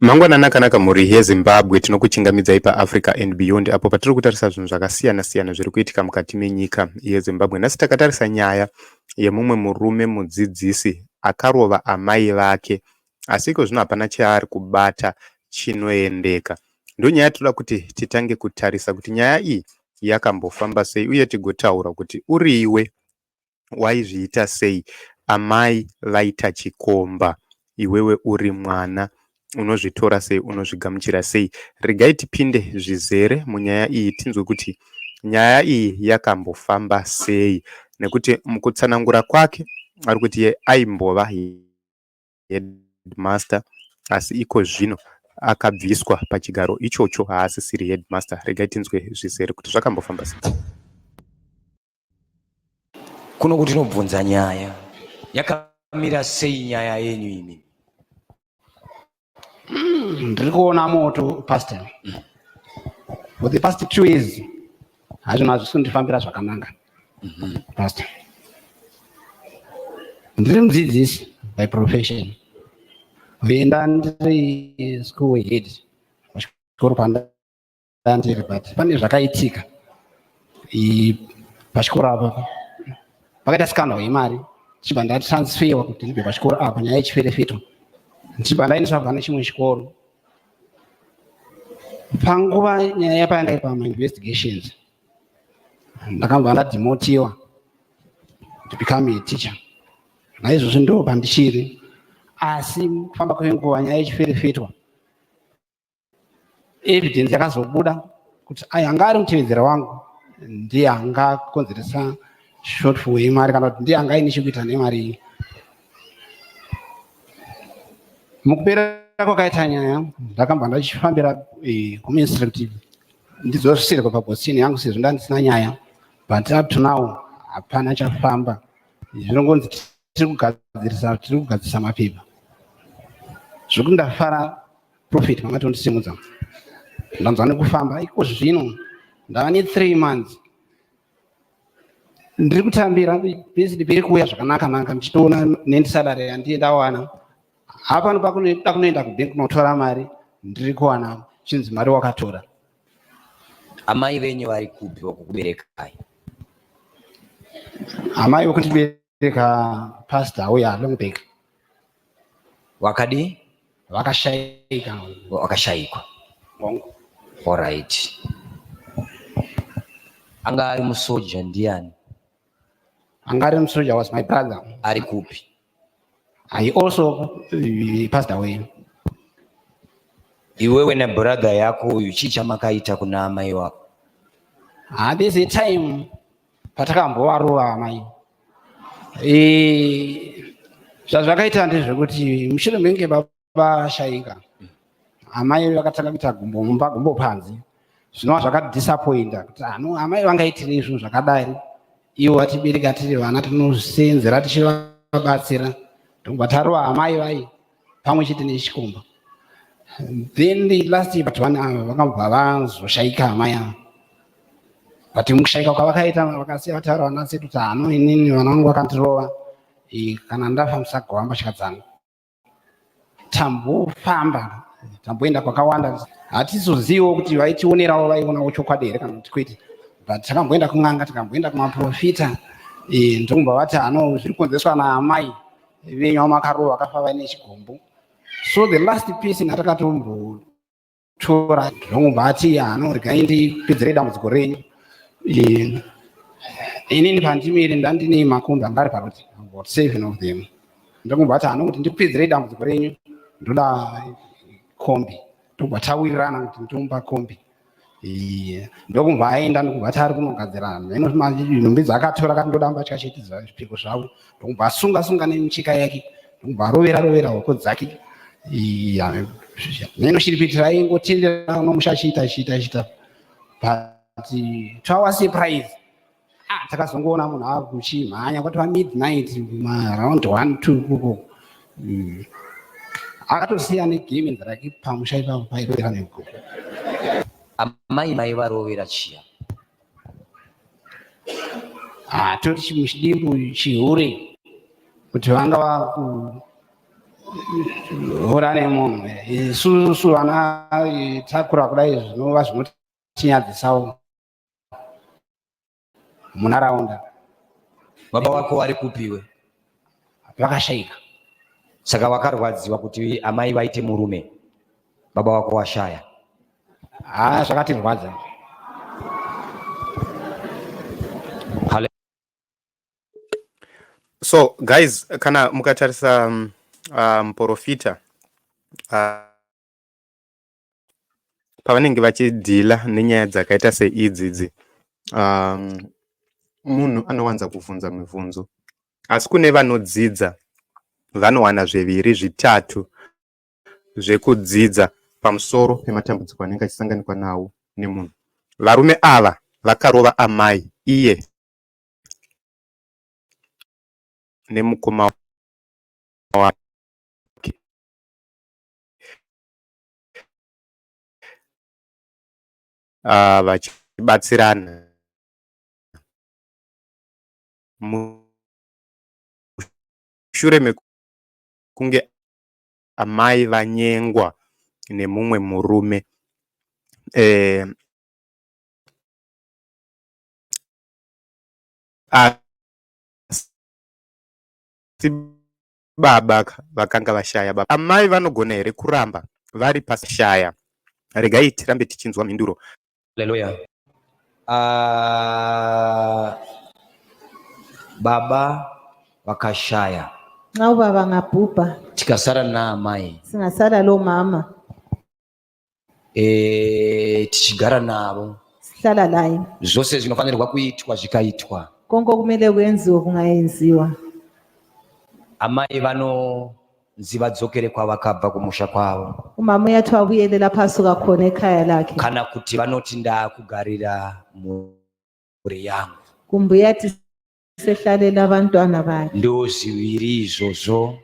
Mangwanani akanaka mhuri yeZimbabwe, tinokuchingamidzai paAfrica and Beyond apo patiri kutarisa zvinhu zvakasiyana siyana zviri kuitika mukati menyika yeZimbabwe. Nhasi takatarisa nyaya yemumwe murume mudzidzisi akarova amai vake asi iko zvino hapana chaari kubata chinoendeka. Ndonyaya yatinoda kuti titange kutarisa kuti nyaya iyi yakambofamba sei uye tigotaura kuti uriwe waizviita sei amai vaita chikomba iwewe uri mwana unozvitora sei unozvigamuchira sei regai tipinde zvizere munyaya iyi tinzwe kuti nyaya iyi yakambofamba sei nekuti mukutsanangura kwake ari kuti iye aimbova headmaster asi iko zvino akabviswa pachigaro ichocho haasisiri headmaster regai tinzwe zvizere kuti zvakambofamba sei. Kuno kuti tinobvunza nyaya yakamira sei nyaya yenyu imi? Ndiri kuona moto, pastor. For the past 2 years hazvinhu hazvisi kundifambira zvakanaka, pastor. Ndiri mudzidzisi by profession, venda ndiri school head pachikoro pandandiri, but pane zvakaitika pachikoro apa. Pakaita scandal yemari, ndichibva ndatransferwa kuti ndibve pachikoro apa, nyaya yechiferefeto, ndichibva ndaendeswa pane chimwe chikoro. Panguva nyaya payanga iri pamainvestigations, ndakabva ndademotiwa to become a teacher. Naizvozvo ndo pandichiri, asi kufamba kwenguva nyaya yechiferefetwa, evidence yakazobuda kuti ai anga ari mutevedzera wangu ndiye angakonzeresa shortfall yemari, kana kuti ndiye anga aine chekuita nemari iyi. Mukupera kwakaita nyaya, ndakambva ndachifambira kuministry kuti ndidzosirwe paposition yangu sezvo ndandisina nyaya, but up to now hapana chafamba. Zvinongonzi tiri kugadzirisa, tiri kugadzirisa mapepa. Zvokuti ndafara, prophet, mamatondisimudza, ndanzwa nekufamba. Iko zvino ndava ne3 months ndiri kutambira payslip iri kuuya zvakanaka naka, ndichitoona nendisalary yandiye ndawana. Hapano pakunoda kunoenda kubhenki kunotora mari, ndiri kuwana chinzi mari wakatora. Amai venyu vari kupi vakukuberekai? Amai vokundibereka, pastor, uya long back. Wakadii? Vakashayika. Wakashayikwa? Hongu. Alright, anga ari musoja ndiani? Anga ari musoja was my brother. Ari kupi? He also passed away. Iwewe nebrother yako uyu, chii chamakaita kuna amai wako? Ah, there's a time patakambovarova amai. Zvazvakaita ndezvekuti mushure menge baba vashayika, amai vakatanga kuita gumbo mumba gumbo panze, zvinova zvakadisappointa kuti ano amai vangaitirei zvinhu zvakadai, ivo vatibereka tiri vana, tinosenzera tichivabatsira. Ndobva tarova amai vai pamwe chete nechikomba. Then the last year but one ava vakabva vazoshayika amai ava, but mukushayika kwavakaita vakasiya vataura vana sedu kuti hano inini vana vangu vakandirova, kana ndafa musagova mbatya dzangu. Tambofamba, tamboenda kwakawanda, hatizoziviwo kuti vaitionerawo vaionawo chokwadi here kana kuti kwete, but takamboenda kun'anga, tikamboenda kumaprofita, ndokubva vati hano zviri kukonzereswa naamai venyu vamakarova vakafa vaine chigumbu. So the last person atakatombotora, ndokubva ati hano regai ndipedzere dambudziko renyu. Inini pandimire ndandine makombi anga ari paroti, about seven of them. Ndokubva ati hano kuti ndikupedzerei dambudziko renyu ndoda kombi. Ndokubva tawirirana kuti ndomupa kombi. Ndokubva aenda, ndokubva ati ari kunogadzira mheno nhumbi dzaakatora, akati ndoda mbatya chete, zvipfeko zvavo. Ndokubva asunga sunga nemicheka yake, ndokubva arovera rovera hoko dzake. Mheno shiripitira aingotendera nomusha achiita achiita achiita, but to our surprise, ah, takazongoona munhu akuchimhanya kwatova midnight, maround 1 2 kuko. Akatosiya negemenzi rake pamusha ipapo pairovera neguko. Amai maivarovera chiya? Ah, toti muchidimbu chihure, kuti vanga vaku Hora nemunhu isusu vana takura kudai zvinova zvinotinyadzisawo munharaunda. Baba wako vari kupiwe? Vakashaika. Saka wakarwadziwa kuti amai vaite murume, baba wako washaya? Haa, zvakatirwadza. So guys, kana mukatarisa muprofita pavanenge vachidhila nenyaya dzakaita seidzidzi, munhu anowanza kubvunza mibvunzo, asi kune vanodzidza vanowana zviviri zvitatu zvekudzidza pamusoro pematambudziko anenge achisanganikwa nawo nemunhu. Varume ava vakarova amai iye nemukoma wake vachibatsirana mushure mekunge amai vanyengwa nemumwe murume. Asi baba vakanga vashaya. Baba amai vanogona here kuramba vari pashaya? Regai tirambe tichinzwa mhinduro. Haleluya. Baba vakashaya. Nxa ubaba ngabhubha, tikasara naamai, singasala lomama, tichigara navo, sihlala laye, zvose zvinofanirwa kuitwa zvikaitwa, konke okumele kwenziwe kungayenziwa, amai vanonzi vadzokere kwavakabva kumusha kwavo, umama uyathi abuyele lapho asuka khona ekhaya lakhe, kana kuti vanoti ndakugarira mhuri yangu. Kumbe uyathi sehlalela abantwana bakhe. Ndo zviviri izvozvo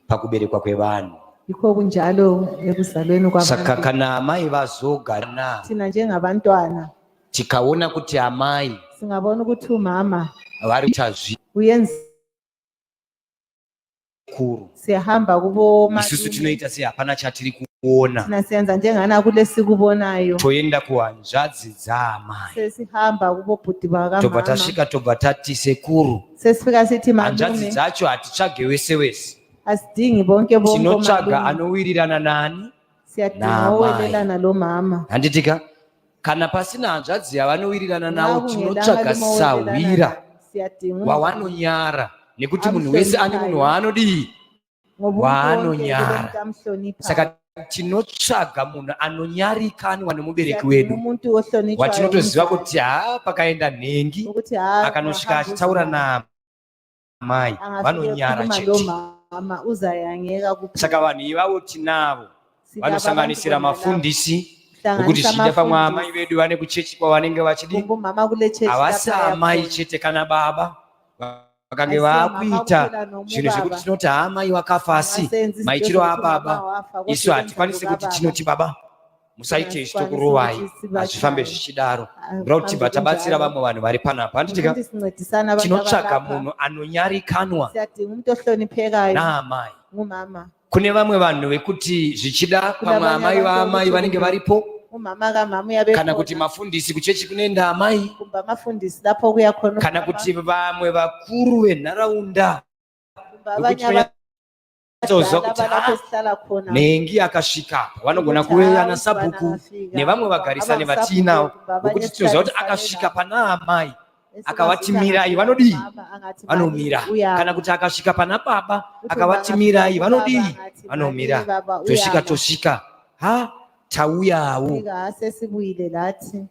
pakuberekwa kwevanhu. Yikho kunjalo ekuzalweni Saka kwabantu. kana amai vazogara, Thina njengabantwana, tikaona kuti amai singabona ukuthi umama vari kuita uyenza, zvikuru, siyahamba kubo isusu malume. Tinoita sehapana chatiri kuona. Thina siyenza njengana kulesikubonayo. Toenda kuhanzvadzi dzaamai, Sesihamba kubobhuti tobva bakamama, tasvika, tobva tati sekuru, sesifika sithi hanzvadzi malume, dzacho hatitsvage wese wese, asidingi bonke bonke tinotsvaga omalume. anowirirana nani? Siyadinga Namai. owelelana lomama. Handitika kana pasina hanzvadzi yavanowirirana navo, Nxa tinotsvaga kungelanga luma owelelana sahwira naye, siyadinga umama. wawanonyara, nekuti munhu wese ane munhu Amhloniphayo. waanodii? Ngoba umuntu wonke Waanonyara. kulomuntu amhloniphayo. Saka tinotsvaga munhu anonyarikanwa nemubereki Siyadinga wedu, umuntu ohlonitshwayo watinotoziva umzali, kuti ha, pakaenda nhengi, ukuthi ha, akanosvika ungahamba achitaura uzimama, naamai, angafika vanonyara ekhuluma chete. lomama uzayangeka kuphela. Saka vanhu ivavo tinavo, Silaba vanosanganisira abantu bona labo. mafundisi, nokuti Hlanganisa zvichida pamwe amai amafundisi. vedu vane kuchechi kwavanenge vachidi. Kumbe umama kule church Havasi lapha amai yakhona. chete, kana baba vakange Ayisiyo mama vakuita kuphela noma zvinhu zvekuti ubaba. tinoti haamai vakafa, asi Angasenza izinto maitiro zokuthi umama ababa, wafa, kodwa isu ukwenza hatikwanisi kuti kukababa. tinoti baba musaite izvi, Asikwanisi tokurovai. ukuthi sibatshaye. Hazvifambe zvichidaro. Ndoda kuti tibva Akuhambi tabatsira kunjalo. vamwe vanhu vari panapa, handitika? Ukuthi sincedisane abantu Tinotsvaga abalapha. munhu anonyarikanwa Siyadinga umuntu ohloniphekayo naamai. ngumama. Kune vamwe vanhu vekuti zvichida pamwe Kulabanye amai abantu vaamai ukuthi vanenge kumbe varipo, umama kamama uyabe kana kuti khona, mafundisi, kuchechi kunoenda amai, kumbe amafundisi lapho kuya khona kana umama, kuti vamwe vakuru venharaunda, kumbe abanye vekuti tinonyatsoziva abadala kuti balapho ha, esihlala khona, nhengi akasvika apa vanogona ukuthi kuve ha, ana uzibani sabhuku angafika, nevamwe vagarisani abangusabhuku vatiinavo, kumbe abanye vokuti tinoziva kuti esihlalisane akasvika nabo. pana amai Esibazi akavati ukuthi mirai, angafika vanodii? kumama, angathi Vanomira. mani, uyama. Kana kuti akasvika pana baba Ukuthi akavati angafika mirai, kubaba, vanodii? angathi Vanomira. mani, baba, Tosvika, uyama. tosvika, ha, tauyawo. Fika, sesibuyile lathi.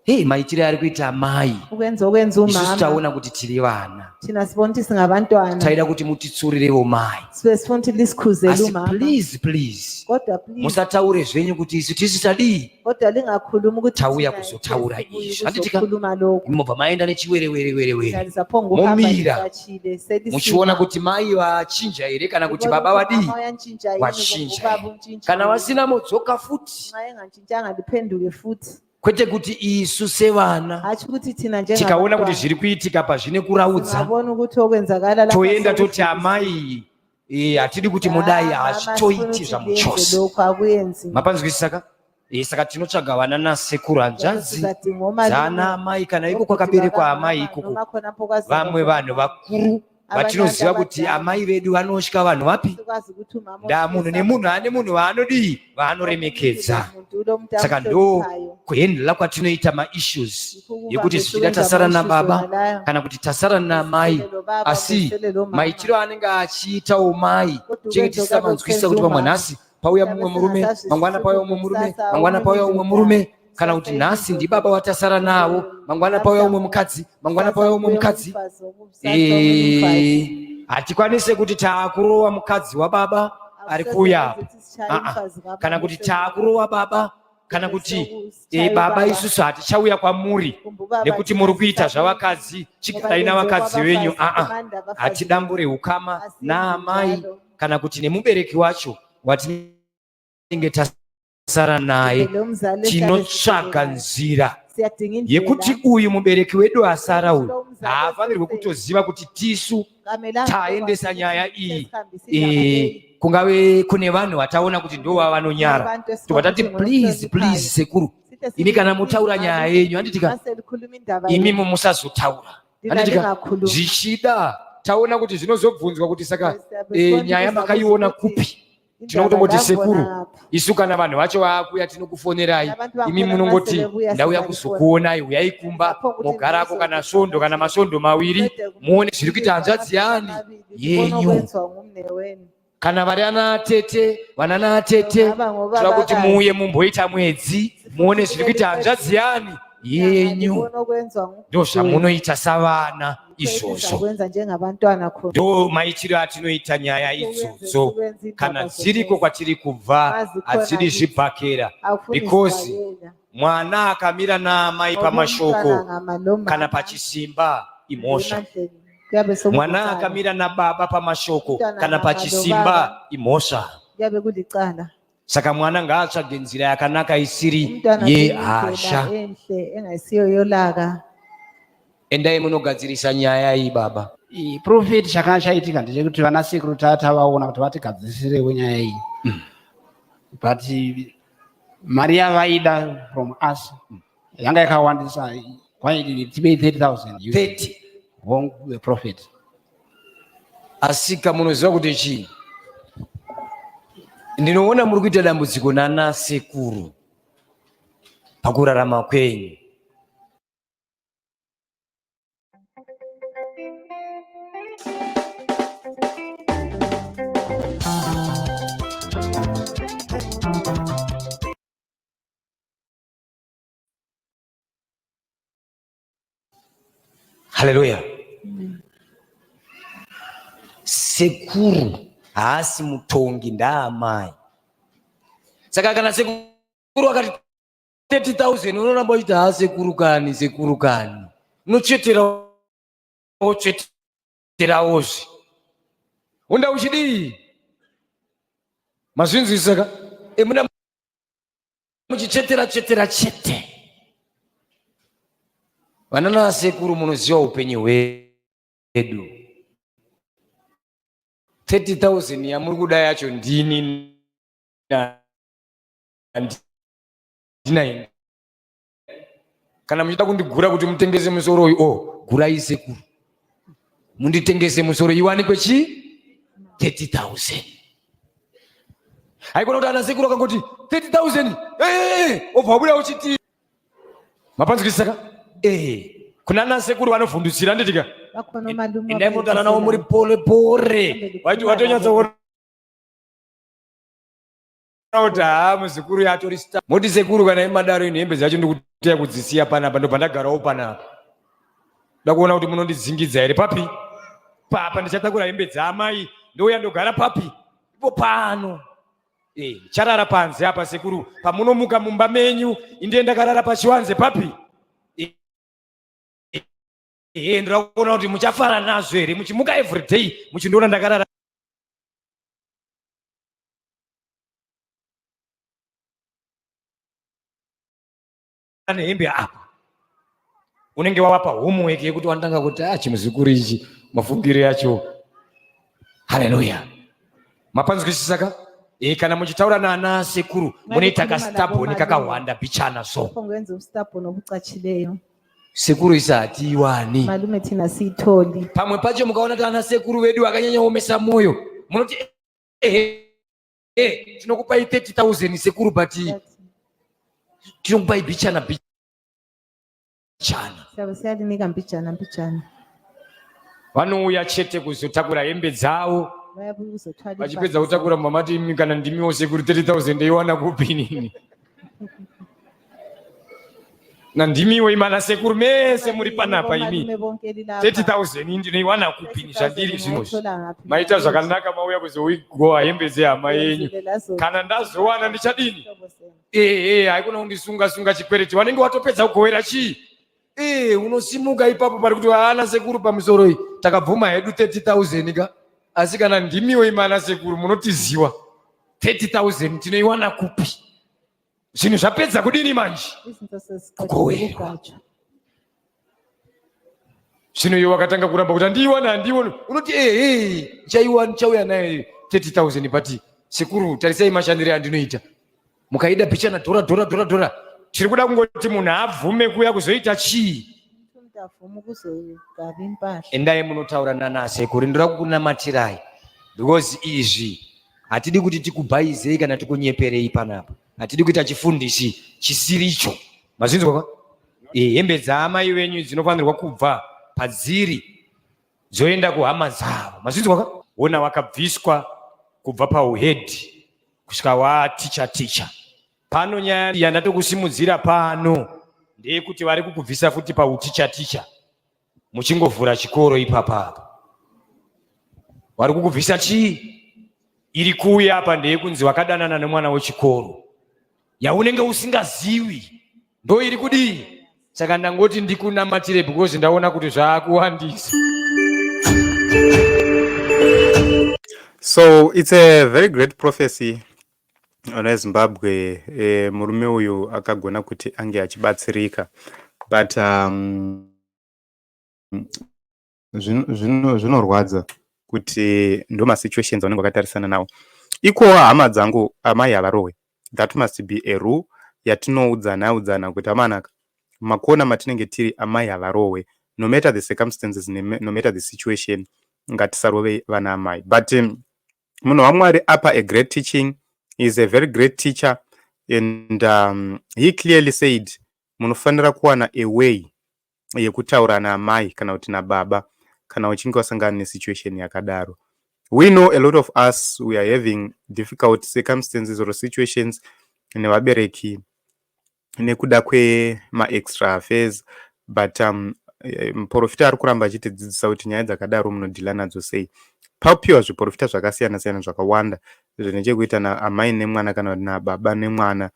Hei, maitiro ari kuita amai, Ukwenza okwenza isusu umama, taona kuti tiri vana, thina sibona ukuthi singabantwana, taida kuti mutitsurirewo mai, sibe sifuna ukuthi lisikhuzele asi umama. please, please, Kodwa please, musataure zvenyu kuti isu tisu tadii? Kodwa lingakhulumi ukuthi Tauya thina kuzotaura sesibuye izvi. Handitika? kuzokhuluma lokhu. Mobva maenda nechiwerewerewerewere, Hlalisa pho ngokuhamba momira nicatshile, selisima. Muchiona kuti mai vachinja here kana kuti Ubona baba ukuthi vadii? umama uyantshintsha yini, kumbe Wachinja ubaba here? untshintshile Kana yini. vasina, modzoka futi. Nxa engantshintshanga, liphenduke futhi. Kwete kuti isu sevana Hatshi ukuthi thina tikaona kuti njengabantwana zviri kuitika pazvine kuraudza, singabona ukuthi okwenzakala lapha toenda toti sokudlulisa. amai. Eh, hatidi kuti mudai hazvitoiti zvamuchose Lokhu akuyenzi. Mapanzwisisa ka? Eh, saka tinotsvaga vana nasekuru, hanzvadzi dzana amai, kana iko kwakaberekwa amai ikoko, vamwe vanhu vakuru vatinoziva kuti amai vedu vanotya vanhu vapi, ndamunhu nemunhu ane munhu vaanodii, vaanoremekedza. Saka ndo kuhendla kwatinoita maissues yekuti zvichida tasara nababa kana kuti tasara namai, asi maitiro anenge achiitawo mai tinenge tisisamanzwisisa kuti pamwe nhasi pauya mumwe murume, mangwana pauya umwe murume, mangwana pauya umwe murume, kana kuti nhasi ndibaba watasara navo, mangwana pauya umwe mukadzi, mangwana pauya umwe mukadzi. Eh, hatikwanise kuti taakurowa mukadzi wababa ari kuuya apa, Ah, kana kuti taakurowa baba, kana kuti eh, baba isusu hatichauya kwamuri nekuti muri kuita zvavakadzi, chigarai navakadzi venyu. Aa, hatidambure ukama naamai kana kuti nemubereki wacho watinenge tasara naye. Tinotsvaga nzira yekuti uyu mubereki wedu asara uyu haafanirwe kutoziva kuti tisu taendesa nyaya iyi. Eh, kungave kune vanhu vataona kuti ndo vavanonyara, tobva tati, "Please, please, sekuru, imi kana mutaura nyaya yenyu, handitika, imi musazotaura, handitika." Zvichida taona kuti zvinozobvunzwa kuti saka eh, nyaya makaiona kupi, tinokutongoti, "Sekuru, isu kana vanhu vacho vaakuya tinokufonerai, imi munongoti ndauya kuzokuonai, uyai kumba mogarako kana svondo kana masvondo 2, muone zviri kuita hanzvadzi yani yenyu." Kana vari ana tete, vanana tete, toda kuti muuye mumboita mwedzi, muone zviri kuita hanzvadzi yani yenyu. Ndo zvamunoita savana izvozvo. Kwenza njengabantwana khona. Ndo maitiro atinoita nyaya idzodzo kana dziriko kwatiri kubva. Hadzidi zvibhakera, because mwana akamira naamai pamashoko kana pachisimba imhosva. Mwana akamira nababa pamashoko kana pachisimba imhosva. Kuyabe kulicala. Saka mwana ngaatsvage nzira yakanaka isiri Umntwana yehasha. Enhle engayisiyo yolaka. Endai munogadzirisa nyaya iyi, baba. Prophet, chakanga chaitika ndechekuti vana sekuru tavaona kuti vatigadzisirewo nyaya iyi, but mari yavaida from us yanga yakawandisa. Kwaiti tipei 30,000. 30? Hongu, prophet. Asika munoziva kuti chii? Ndinoona muri kuita dambudziko nana sekuru pakurarama kwenyu. Haleluya. Sekuru haasi mutongi, ndaamai. Saka kana sekuru akati 30,000, unoramba uchiti, "Haa, sekuru kani, sekuru kani." Unotsvetera, wotsveterawozve, unda uchidii? Mazvinzwisisa ka? Emuna muchitsvetera tsvetera chete. Vana nasekuru, munoziva upenyu hwedu. 30,000 yamuri kuda yacho ndini ndina. Kana muchida kundigura kuti mutengese musoro uyu, o gurai sekuru, munditengese musoro iwanikwe chii? 30,000. Haikona kuti ana sekuru akangoti 30,000 obva wabuda uchiti. Mapanzwisisa ka? Eh, kuna ana sekuru vanovhundutsira, handitika? Bakhona omalume. Endai mutaura navo muri pole pore, waiti watonyatsoona kuti haa, muzukuru yatori star. Moti, "Sekuru, kana imadaro, ini hembe dzacho ndikuteya kudzisiya panapa, ndobva ndagarawo panapa. Da kuona kuti munondidzingidza here papi papa. Ndichatakura hembe dzaamai, ndouya ndogara papi ipo pano. Eh, charara panze apa sekuru, pamunomuka mumba menyu indiye ndakarara pachiwanze papi. Eh, ndoda kuona kuti muchafara nazvo here muchimuka everyday muchindiona ndakarara nehembe apa." Unenge wavapa homework yekuti wanotanga kuti, "Ah, chimuzukuru ichi mafungiro yacho." Haleluya. Mapanzwisisa ka? E, kana muchitaura naana sekuru munoita kastubborn kakahwanda bichana so. Lapho ngenza ubustubborn obucatshileyo. Sekuru isa hatiiwani. Malume thina siyitholi. Pamwe pacho mukaona kuti ana sekuru vedu vakanyanya kuomesa mwoyo, munoti ehe eh, tinokupai 30,000 sekuru, but tinokupai bichana bichana. Siyabe siyalinika mbijana mbijana. Vanouya chete kuzotakura hembe dzavo. Bayabuya ukuzothwala Vachipedza impahla kutakura mamati, imi kana ndimiwo sekuru, 30,000 iwana kupi inini? Nandimiwo imana sekuru mese muri panapa imi. Omalume bonke lilapha. 30,000 ndinoiwana kupi ini zvandiri 30,000 zvinozvi? ngayithola ngaphi? Maita zvakanaka mauya kuzogowa hembe dzehama yenyu. Wenzile lazo- Kana ndazowana ndichadini? Ihlobo zenu. Ee, haikona kundisunga sunga chikwereti. Wanenge watopedza kugowera chii? Ee, unosimuka ipapo pari kuti ana sekuru pamusoro iyi takabvuma hedu 30,000 ka, asi kana ndimiwo imana sekuru munotiziwa, 30,000 tinoiwana kupi? Zvinhu zvapedza kudini manje? Izinto seziqedile Kugowerwa. ukugajwa. Zvino iwe wakatanga kuramba kuti handiiwana, handiiona, unoti ehe, ndichaiwa, ndichauya nayo 30,000, but sekuru tarisai mashandire andinoita, mukaida pichana dhora dhora dhora dhora. Tiri kuda kungoti munhu abvume kuuya kuzoita chii? Umuntu avume ukuzogaba impahla. Endai munotaura nanasekuru, ndoda kukunamatirai because izvi hatidi kuti tikubhaizei kana tikunyeperei panapa. Hatidi kuita chifundisi chisiricho. Mazvinzwa ka? E, hembe dzaamai venyu dzinofanirwa kubva padziri dzoenda kuhama dzavo. Mazvinzwa ka? Wona wakabviswa kubva pauhead kusvika waticha ticha. Pano nyaya yandatokusimudzira pano ndeyekuti vari kukubvisa futi pauticha ticha muchingovhura chikoro ipapapa. Vari kukubvisa chii? Iri kuuya apa ndeyekunzi wakadanana nemwana wechikoro yaunenge usingaziwi, ndo iri kudii. Saka ndangoti ndikunamatire because ndaona kuti zvaakuwandisa. So it's a very great prophecy ona Zimbabwe. Murume uyu akagona kuti ange achibatsirika, but zvinorwadza kuti ndo masituations aunenge wakatarisana nawo ikowo. Hama dzangu, amai havarohwe. That must be a rule yatinoudzana udzana kuti amanaka makona matinenge tiri, amai havarohwe no matter the circumstances, no matter the situation. Ngatisarove vana amai. But munhu waMwari apa a great teaching. He is a very great teacher and he clearly said munofanira kuwana a way yekutaura naamai kana kuti nababa kana uchinge wasangana nesituation yakadaro. We know a lot of us, we are having difficult circumstances or situations nevabereki nekuda kwemaextra affairs, but muprofita ari kuramba achitidzidzisa kuti nyaya dzakadaro munodeala nadzo sei. Papiwa zviprofita zvakasiyana siyana zvakawanda zvine chekuita naamai nemwana kana kuti nababa nemwana,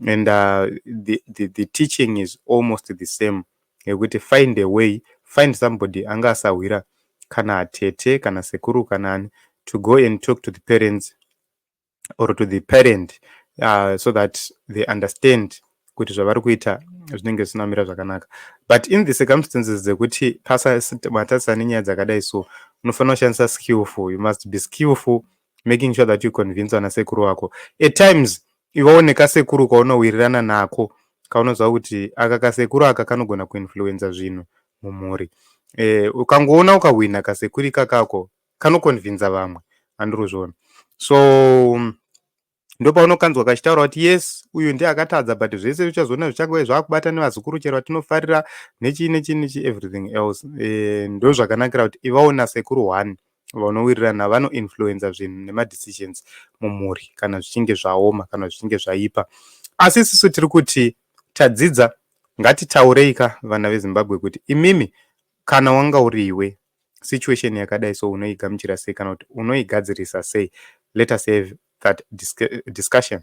and the teaching is almost the same yekuti find a way, find somebody anga asahwira, kana tete kana sekuru kana ani, to go and talk to the parents or to the parent so that they understand kuti zvavari kuita zvinenge zvisina kumira zvakanaka. But in the circumstances dzekuti matarisana nenyaya dzakadai so, unofanira kushandisa skillful, you must be skillful making sure that you convince vana sekuru vako. At times ivawo nekasekuru kaunowirirana nako, kaunoziva kuti aka kasekuru aka kanogona kuinfluenza zvinhu mumhuri. Ukangoona ukahwina kasekuru ikakako kanoconvinza vamwe, handiri? So ndopaunokanzwa kachitaura kuti yes, uyu ndiye akatadza, but zvese uchazoona zvichange zvakubata nevazukuru chero vatinofarira nechii nechii nechii, everything else. Ndo zvakanakira kuti ivawo nasekuru one vanowirirana, vanoinfluenza zvinhu nemadecisions mumhuri kana zvichinge zvaoma, kana zvichinge zvaipa. Asi isusu tiri kuti tadzidza, ngatitaurei ka vana veZimbabwe kuti imimi kana wanga uriwe situation yakadai so, unoigamuchira sei kana kuti unoigadzirisa sei? Let us have that discussion.